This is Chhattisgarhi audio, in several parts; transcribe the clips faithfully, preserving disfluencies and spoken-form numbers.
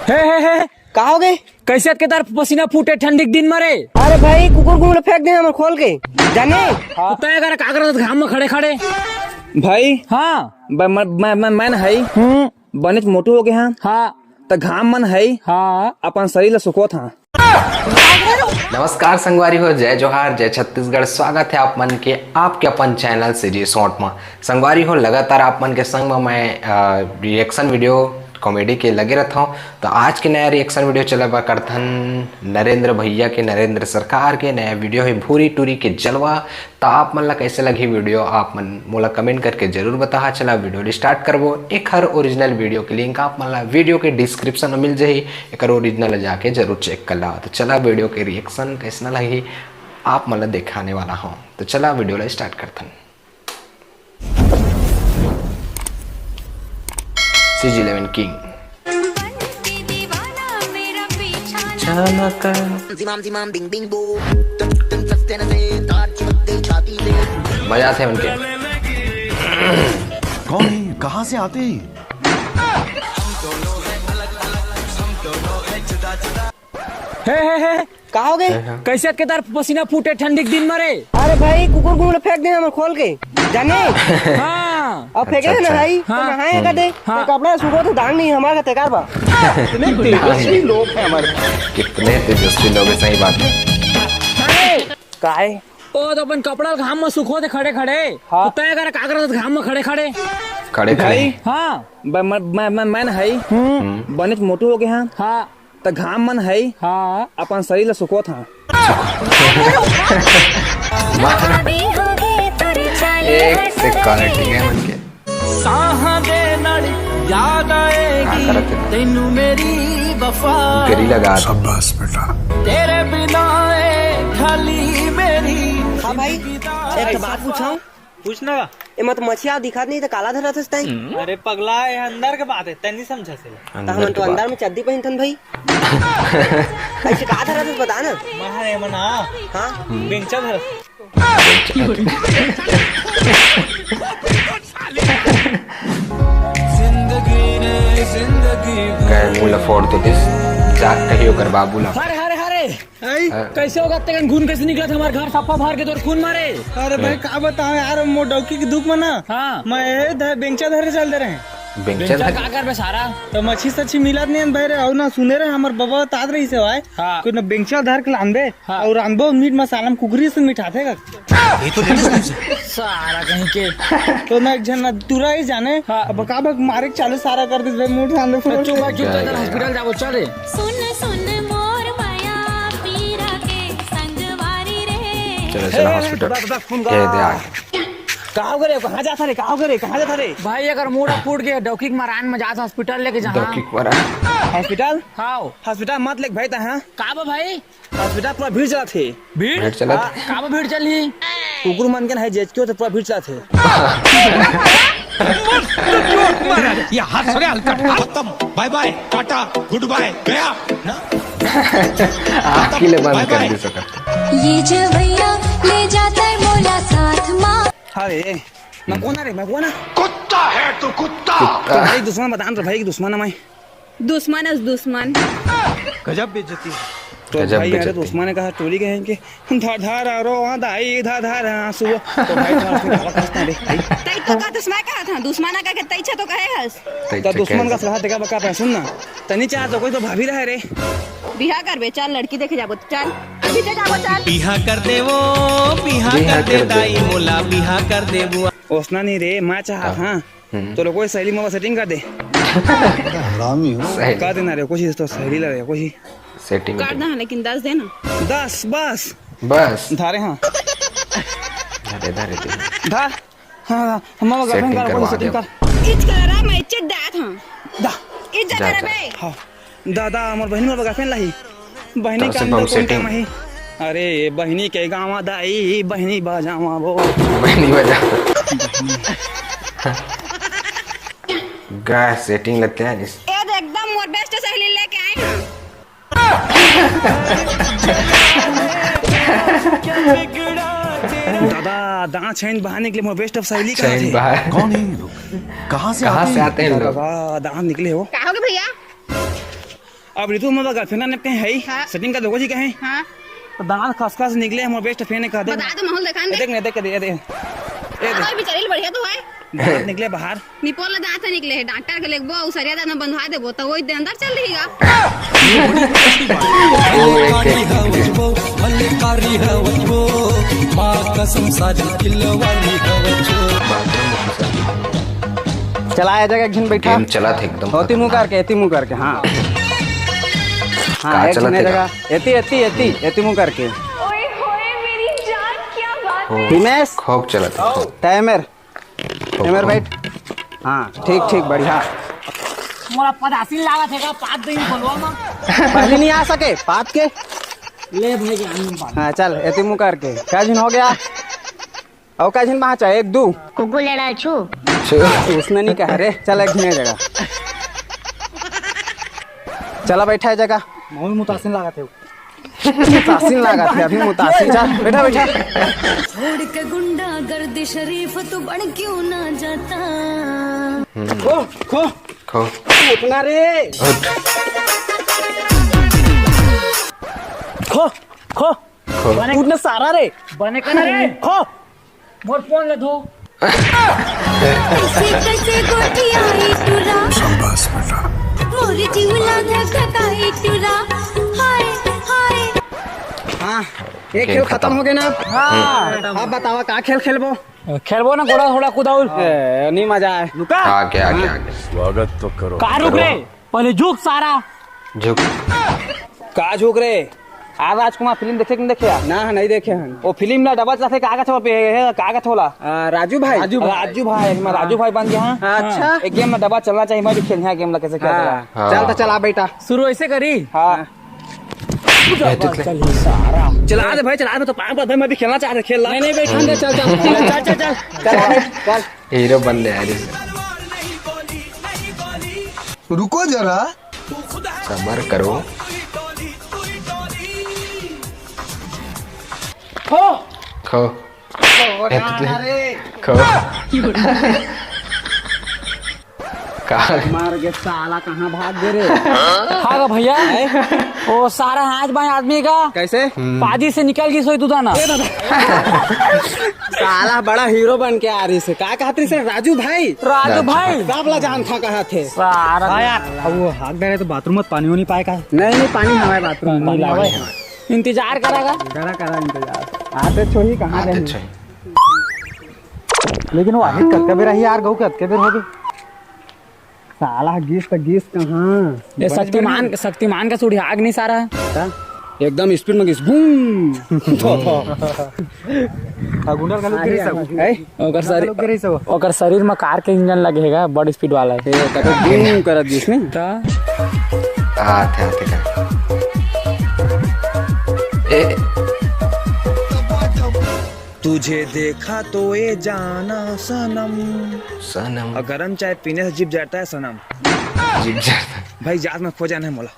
हे, हे, हे। का हो गे? कैसे अतके तार पसीना फूटे ठंडी के दिन म रे? अरे भाई, कुकुर घूम ले फेंक दे हमर खोल के, जाने? हाँ। तय कर का करत घाम म खड़े खड़े? भाई, हाँ। ब-, म-, म-, म-, मैं न हई, हम्म। बनेच मोटू हो गे हाँ। हाँ। त घाम मन हई, हाँ। अपन शरीर ल सुखोत हाँ। नमस्कार संगवारी हो, जय जोहार, जय छत्तीसगढ़। स्वागत है आप मन के आपके अपन चैनल सीजी शॉर्ट म। संगवारी हो, लगातार आप मन के संग म मैं, अ, रिएक्शन वीडियो कॉमेडी के लगे रहत हौं। त आज के नया रिएक्शन वीडियो चलाबा करथन नरेंद्र भैया के, नरेंद्र सरकार के नया वीडियो है भूरी टूरी के जलवा। त आप मन ला कैसे लगही वीडियो, आप मन मोला कमेंट करके जरूर बताहा। चला वीडियो ल स्टार्ट करबो। एखर ओरिजिनल वीडियो के लिंक आप मन ला वीडियो के डिस्क्रिप्शन म मिल जाही, एकर ओरिजिनल ला जाके जरूर चेक कर ला। त चला वीडियो के रिएक्शन कैसना लगही, आप मन ला देखाने वाला हौं। त चला वीडियो ला स्टार्ट करथन। CG eleven king. जिमाम जिमाम बिंग बिंग बो। टन टन सस्ते नशे, तार चिपक गई छाती से। मजा आथे उनके। कौन है? कहाँ से आते हैं? हे, हे, हे। का हो गे? हे, हे। कैसे अतके तार पसीना फूटे ठंडी के दिन म रे? अरे भाई, कुकुर घूम ले फेंक दे हमर खोल के, जाने? हाँ। अब फेंके अच्छा, है ना अच्छा। भाई, तो हाँ। नहाए का दे, हाँ। तो कपड़ा सूखो तो दांग नहीं हमारा तेकार बा। कितने तेजस्वी लोग हैं हमारे। कितने तेजस्वी लोग हैं, सही बात है। काहे? ओ तो अपन कपड़ा घाम म सुखो थे खड़े खड़े। हाँ। तो तय कर का करत घाम म खड़े खड़े? खड़े खड़े। भाई। हाँ। ब-, म-, म-, म-, मैं न हई। हम्म। बनेच मोटू हो गे हाँ। हाँ। त घाम मन हई, हाँ। अपन शरीर ल सुखोत हाँ। एक से क्वालिटी है मन के। साहां दे नाल याद आएगी। हाँ, करत है। तेनू मेरी वफा। गरी लगा। शाबाश बेटा। तेरे बिना ए खाली मेरी हाँ भाई, जिंदगी दा एक तो बात पूछाऊं? पूछना का? ए, मत मछिया दिखात नहीं तो काला धरत हस तैं। अरे पगला, ये अंदर के बात है, तैं नहीं समझा से। त हमन तो अंदर में चड्डी पहिनथन भाई। कैसे का धरत हस बता ना। मैं, ये मना। हाँ? बेंचा धरत। जिंदगी ने जिंदगी भर। गए मुंह ला फोड़ तो दिस, जा कही ओकर बाबू ला। हरे, हरे, हरे। आई? हाँ। कैसे होगा तेन घुन कैसे निकला था हमारे घर सफा भर के तोर खून मारे? अरे भाई, हाँ। का बताओ यार, मोर डौकी के दुख में ना। हाँ। मैं ये ध-, बेंचा धरे चल दे रहे हैं। बेंचा बेंचा धरे? का करबे सारा? तो मच्छी सच्छी मिलत नहीं है भाई रे, और ना सुने रहे, हमारे बाबा तात रही से भाई। हाँ। कोई ना बेंचा धर के लानबे। हाँ। और आनबो मीट मसाला में कुकरी से मिठाथे का। ये तो नहीं सुन सकते। सारा कहीं के। तो ना एक झन ना तुरा ही जाने, हाँ। अब का बक मारे के चालू सारा कर दे, मूड खाने तो चुप, चुप, चल, हॉस्पिटल जाबो, चल रे। सुन, सुन मोर माया पीरा के संगवारी रे। चलो, चलो, हे, हॉस्पिटल। बस, बस, खून ये दे आ। का हो गे रे, कहाँ जाता रे, का हो गे रे, कहाँ जाता रे? भाई, अगर मूड फूट गया, डौकी के मरान में जाता हॉस्पिटल लेके जाना। डौकी के मरान। हॉस्पिटल? हाँ। हॉस्पिटल मत लेके भाई, ता, हाँ? का बा भाई? हॉस्पिटल पूरा भीड़ चलत हे। भीड़? भीड़ चलत हाँ। हे? काबर भीड़ चलही? कुकुर मन के ना हे, जेचकी होथे, पूरा भीड़ चलत हे। ये हाथ सरे हल्का। खत्म, bye bye, Tata, good bye, गया। ना? आँखी ले बंद कर दे सकत। ये जवैया ले जाता है मोला साथ मा। अरे, मैं कोन रे, मैं कोन? कुत्ता है तू, कुत्ता। तो भाई दुश्मन बता ना, तो भाई के दुश्मन है मैं। दुश्मन अस दुश्मन। गजब बेइज्जती। तो गजब भाई, यार, बेइज्जती। दुश्मन ने कहा, टोली के हैं कि धा-, धारा रो, हाँ, दाई, धा-, धारा आंसू। तो भाई, तुम्हारा उसमें क्या बकवास था बे, भाई? तई तो का दुश्मन कहा था, दुश्मन का के तई छे तो कहे हस। तई तो छे दुश्मन कहे का सलाह देगा, बका पे सुन ना। तनी चाह तो कोई तो भाभी रहे रे। बिहा करबे, चल लड़की देखे जाबो, चल। अभी तो जाबो, चल। बिहा कर दे वो, बिहा बिहा कर दे कर दे। दाई मोला, बिहा कर दे वो। ओसना नहीं रे, मैं चाहत हाँ। हाँ। हम्म। तो लोग कोई सहेली मोबाइल सेटिंग कर दे। हरामी हो। सहेली। कर देना रे, कोशिश तो सहेली ला रे, कोशिश। सेटिंग कर कर। देना, लेकिन दस देना। दस, बस। बस। धारे हाँ। धारे, धारे दे। धा। हाँ, हाँ, हम लोग सेटिंग गर्लफ्रेंड कर, करवा सेटिंग दे। कर। इच करा, मैं इच डात हाँ। दा। इच जा, जा, जा। बे। हाँ। दादा, मोर बहिनी मोर गर्लफ्रेंड लाही। बहिनी तब से कान बम दो कौन सेटिंग। काम आही? अरे, बहिनी के गावा दाई, बहिनी बजावा वो। बहिनी बजा। गा सेटिंग लगते हैं जिस। ए, देख, एकदम मोर बेस्ट सहेली लेके आए हैं। दादा, दांत छैन बहाने के लिए मोर बेस्ट सहेली का चैन है। बाहर। कौन है ये लोग? कहाँ से कहाँ आते से हैं? आते हैं लोग? दादा, दांत निकले हो। का होगे भैया? अब रितु, हमर गर्लफ्रेंड ने कहे है, हाँ। सेटिंग का धोखा जी कहे। हाँ। तो दांत खसखस निकले, हमर बेस्ट फ्रेंड ने कह दे। बता दे, माहौल देखा ए, दे। देख ने, देख के दे, ए, दे। ए, दे। कोई बेचारी बढ़िया तो है। दांत निकले बाहर। निपोल दांत निकले है, डॉक्टर के लेगबो, उसरिया दांत बंधवा देबो, तो वही दे अंदर चल रहीगा। मलिकारी हवत वो, माँ कसम सारी किल्लो वाली हवत वो। चला, आ जगह घिन बैठा। गेम चला थे एकदम होती मुँह खतरनाक। करके, एती मुँह करके, हाँ। हाँ, का एक चला घिन थे का? जगह। एती, एती, एती, एती मुँह करके। ओए होए मेरी जान, क्या बात हो। है। हिमेश। खूब चला थे, खूब। टाइमर। खूब, टाइमर खूब। बैठ। हाँ, ठीक, ठीक, बढ़िया। मोला पदासीन लागत है का? पात दे बोलवा मा। पहले नहीं आ सके, पात के। ले भाई, आनंद पात। हाँ, चल, एती मुँह करके। का झिन हो गया? अउ का झिन बाँचा? एक, दू। कुकुर लड़ा छू। छू। उसने नहीं कहा रे। चल, एक झिन जगह। चला, बैठा है जगह। मम्मी मुतासिन लागत है। मुतासिन लागत है, अभी मुतासिन। चल, बैठा, बैठा। छोड़ के गुंडागर्दी शरीफ तू बन क्यों ना जाता। खो, खो। खो। उठना रे। उठ। खो, खो। खो। उठना सारा रे। बने का ना रे। खो। मोर फोन ले धो। कैसे कैसे गोटियाई टुरा। शाबाश बेटा। मोर जीवला धक धकाई टुरा। हाय, हाय। हाँ, एक खेल खेल खत्म खत्म। हो गया ना। हाँ। अब बतावा का खेल खेलबो? खेलबो ना घोड़ा घोड़ा कुदाउल। ए, नहीं मजा आए। लुका। आगे, आगे, आगे। स्वागत तो करो। का रुक रे? पहले झुक सारा। झुक। का झुक रे? आर राजकुमार फिल्म देखे कि नहीं देखे यार? ना, नहीं देखे हन। वो फिल्म ला डबल चलाथे, का कहत हो पे, हे, का कहत होला? आ, राजू भाई। राजू भाई। राजू भाई, मैं हाँ। राजू भाई बन गया, हाँ। हाँ, अच्छा। एक गेम में डबल चलना चाहिए, मैं भी खेल, हाँ, गेम ला कैसे खेलते हाँ। हैं। हाँ। चल तो चला बेटा। शुरू ऐसे करी? हाँ। हाँ। ए, तू चल। चला दे भाई, चला दे, तो पाँच बार भाई, मैं भी खेलना चाह रहा, खेल ला। नहीं, नहीं, बैठा दे, चल, चल। चल, चल, चल, चल। चल, चल। हीरो बन ले यार। रुको जरा। सबर करो। खो। खो। खो। ए, तू ना रे। खो। का? मार के साला कहाँ भाग गए रे? हाँ गा भैया, वो सारा हाथ बाएं आदमी का कैसे? पादी से निकल गई सोई दूधाना। साला बड़ा हीरो बन के आ रही से। का कहत रही से? राजू भाई। राजू भाई। सब ला जानता कहा थे। सारा हाँ यार, अब वो हाथ दे रहे तो बाथरूम में पानी होनी पाए का? नहीं, नहीं, पानी हमारे बाथरूम में। पानी लावे। इंतजार करेगा। करा, करा इंतजार। आते छोही कहाँ आते जाही? छोही। लेकिन वो आहित कतका बेर आही यार, गऊ के अतके बेर हो गए। साला गिस त गिस कहाँ? ये बड़े शक्तिमान, बड़े शक्तिमान का सूढ़ी आग नहीं सारा। का? एकदम स्पीड में गिस, बूम। आ, गुंडल का लुक गिरी सब। ए? ओकर शरीर, गुंडल का लुक गिरी सब। ओकर शरीर में कार के इंजन लगेगा, बड़ स्पीड वाला है। ए, तब बूम कर दिस नहीं। त? आते, आते का। ए। तुझे देखा तो ये जाना सनम। सनम। और गरम चाय पीने से जिप जाता है सनम। जिप जाता। भाई, जात में खो जाना है मोला।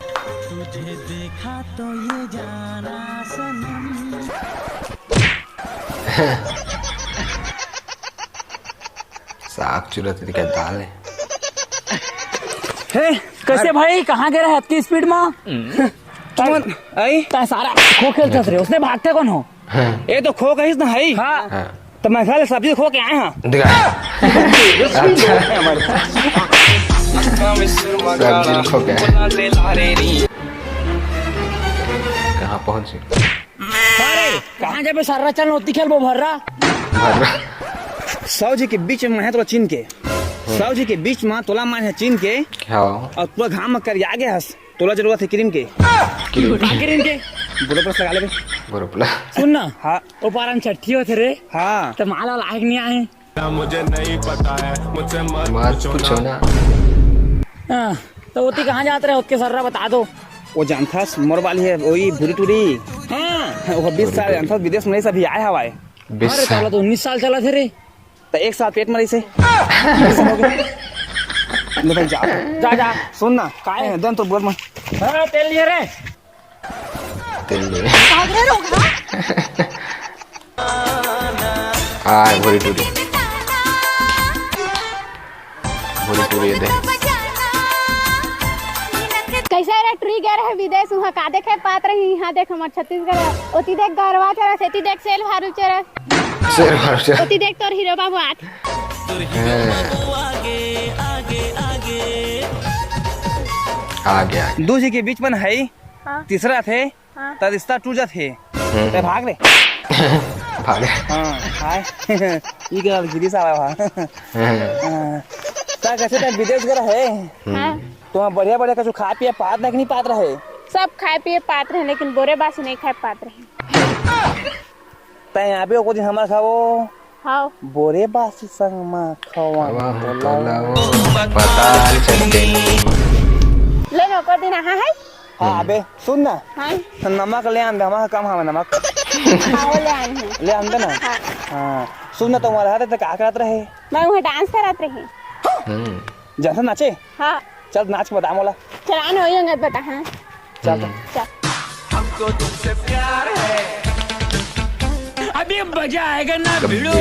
तुझे देखा तो ये जाना सनम। साग चूल्हा तो दिखा दाल है। हे, कैसे भाई, कहाँ गए रहे अतकी स्पीड में? तुम आई? तैं सारा खो खेलथस रे, उसने भागते कौन हो? हाँ। ये तो खो कहिस ना हई। हाँ। हाँ। तो मैं घर सब्जी खो के आए हैं। दिखा। अच्छा। सब्जी खो के। कहाँ पहुँचे? अरे, कहाँ जाबे सर्रा, चल नोती खेलबो भर्रा। भर्रा। सौ जी के बीच में मैं तोला चिन के, सौ जी के बीच में तोला मैं चिन के, हाँ। और पूरा घाम में करिया गे हस। तोला जरूरत है क्रीम के? क्रीम। का क्रीम के? बोरोप्लस लगा लेबे। बोरोप्लस। सुन ना। हाँ। ओ पारन छठी होथे रे। हाँ। त माला लायक नहीं आए। मुझे नहीं पता है, मुझसे मत मत पूछो पूछो ना। ना। हाँ, तो ओती कहाँ जात रहे, ओतके सर्रा बता दो। वो जानथस, मोर वाली है, वही भूरी टूरी। हाँ। वो बीस साल जानथस, विदेश में से अभी आए हवाए। बीस अरे, साल। साला तो उन्नीस साल चला थे रे। त एक साल पेट में रहिसे। ले भाई, जा। जा, जा। सुन ना, काय है? दन तो बोल मत। हाँ, तेल लिए रे। तेल लिए। भाग रहे लोग, हाँ? हाँ, भूरी टूरी। भूरी टूरी ये दे। कैसे रे टुरी गए रहे विदेश, उहाँ का देखे पात रही, इहाँ देख हमर छत्तीसगढ़। ओती देख गरवा चरत, एती देख सेल भारू चरत। सेल भारू चरत। ओती देख तोर हीरो बाबू आत। हाँ। आगे, आगे। दू झी के बीच मन है, हाँ। तीसरा थे, हाँ। त रिश्ता टूट जाथे। हम्म। ते भाग रे। भाग रे। हाँ, हाय। ई के गिरी साला भाग। हम्म। हाँ। त कैसे ते विदेश गए रहे? हाँ। तुमन बढ़िया बढ़िया कुछ खाए पिए पात रहे कि नहीं पात रहे? सब खाए पिए पात रहे, लेकिन बोरे बासी नहीं खाए पात रहे। तैं आबे ओको दिन हमर खाओ। हाँ। बोरे बासी संग मा खवा खवा तोला। तोला पताल चट्टे। ले नो, ओकर दिन आहा है। हाँ, हम्म। अबे सुन ना। हाँ। नमक ले आन दे, हमारा काम हवे नमक। हाँ, वो ले आन है। ले आन दे ना। हाँ। हाँ। सुन ना, तुम्हारा हाथ तक का करत रहे? मैं वहाँ डांस करत रही। हम्म। जैसा नाचे? हाँ। चल नाच के बता मोला। चल आना, वही अंगत बता, हाँ। चल तो। हम्म। चल। हमको तुमसे प्यार है। अभी मजा आएगा ना भिड़ू।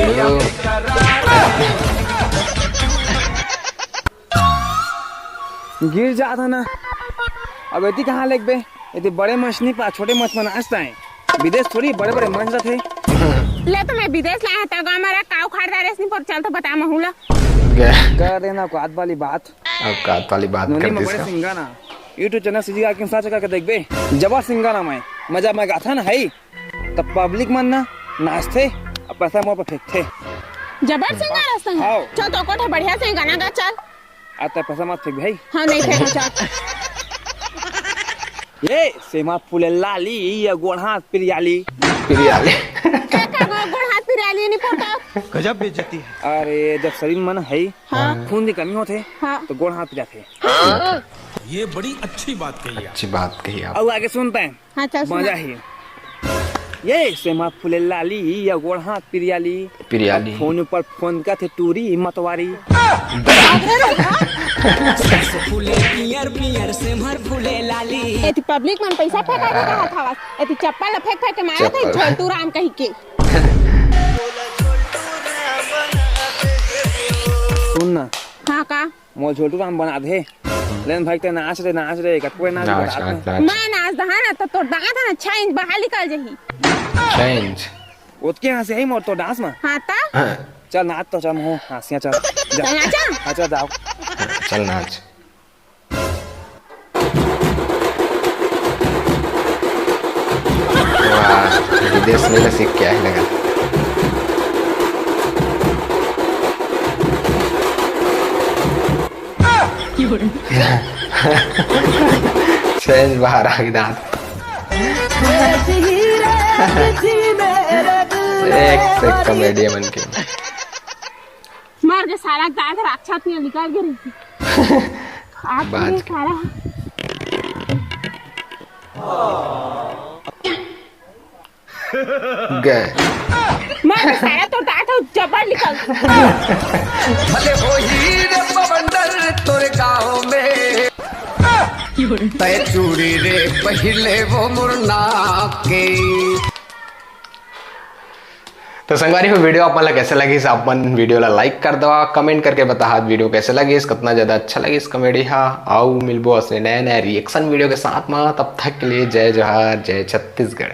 गिर जात हे ना। अब एती कहाँ लेगबे? एती बड़े मंच नहीं पा, छोटे मंच में नाचता है। विदेश थोड़ी बड़े बड़े मंच रथे। ले तो मैं विदेश लाया था, गाँव मेरा काऊ खाड़ दारेस नहीं पर चल तो बता महूला। गए। कर देना औकात वाली बात। औकात वाली बात नोनी कर में दिस बड़े का। सिंगाना, YouTube channel सीजी आके search करके देखबे। जबर सिंगाना मैं, मजा मैं गाथा ना है। तब public मन ना नाचथे, अब पैसा मोर पर फेंकथे। जबर सिंगाना संग। हाँ। चल तो कोठा बढ़िया से गाना गा चल। आ तब पैसा मत फेंक भाई। हाँ, नहीं फेंको चल। ये सेमा फूले लाली, ये गोड़ हाथ पिरियाली। पिरियाली। का, का, गोड़, गोड़ हाथ पिरियाली नहीं पड़ता। गजब बेइज्जती है। अरे, जब शरीर मन है, हाँ। खून की कमी होते, हाँ। तो गोड़ हाथ पिराते। ये बड़ी अच्छी बात कही आप। अच्छी बात कही आप। अब आगे सुनते हैं। हाँ, चल सुना। मजा ही। ये सेमा फूले लाली, ये गोड़ हाथ पिरियाली। पिरियाली। अब फोन पर फोन का थे टूरी मतवारी। फूले पियर पियर सेमर फूले लाली। एती public मन पैसा फेंका के कहत हवस। एती चप्पल ल फेंक फेंक के मारत हे चप्पल। झोलटू राम कही के। सुन ना। हाँ का? मोर झोलटू राम बना दे। लेन भाई ते नाच रे, नाच रे, कतको नाच नाच, बता नाच, दे। नाच। मैं नाच दहा ना तो तोर दांत है ना छह इंच बाहर निकल जाही। छह इंच। ओतके हंसी है मोर तो dance में। हाँ ता? हाँ। चल नाच तो चल, मोह हंसिया चल। जा। चल नाचा? हाँ, चल जाओ। चल नाच। वाह, विदेश में सीख के आए लगा। छह इंच बाहर आ गई दांत। एक से एक comedy मन के। मर के सारा दांत राक्षस में निकाल के रही। आज बाज ये के। सारा गए। मैं तो सारा तो दांत हो जबर निकल। भले होही रे बवंडर तोरे गाँव में, तय चूड़ी रे पहिले वो मुरना के। तो संगवारी हो, video आप मन ला कैसे लगिस? आप मन video ला like कर दवा, comment करके बताहा video कैसे लगिस, कितना ज्यादा अच्छा लगिस comedy हा। आओ मिलबो असे नया नया reaction video के साथ में, तब तक के लिए जय जोहार, जय छत्तीसगढ़।